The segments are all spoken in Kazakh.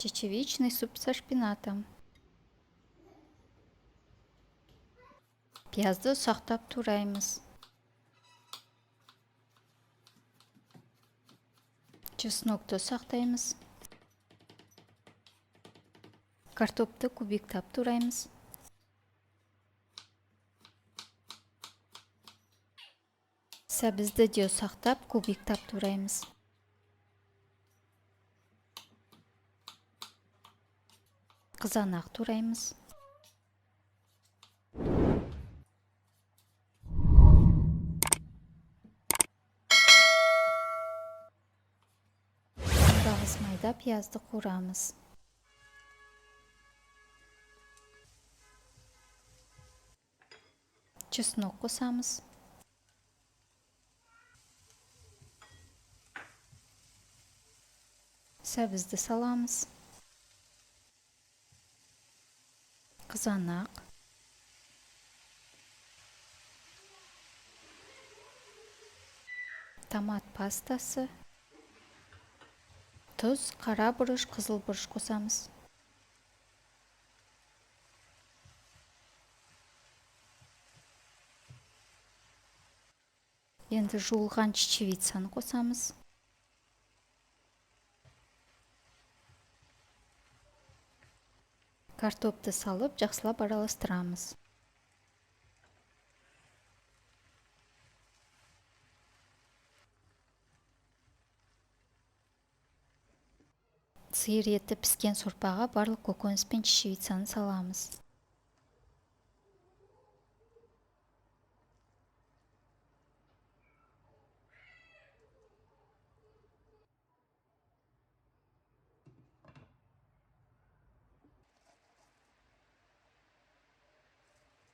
Чечевичный суп со шпинатом. Пиязды ұсақтап тураймыз. Чеснокты ұсақтаймыз. Картопты кубиктап тураймыз. Сәбізді де ұсақтап, кубиктап тураймыз. Қызанақ тураймыз. Күнбағыс майда пиязды қуырамыз. Чеснок қосамыз. Сәбізді саламыз. Қызанақ. Томат пастасы. Тұз, қара бұрыш, қызыл бұрыш қосамыз. Енді жуылған чечевицаны қосамыз. Картопты салып, жақсылап араластырамыз. Сиыр еті піскен сорпаға барлық көкөніс пен чечевицаны саламыз.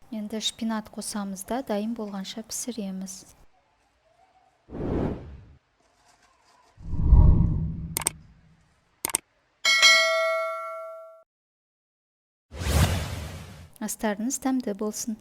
Енді шпинат қосамыз да, дайын болғанша пісіреміз. Астарыңыз дәмді болсын.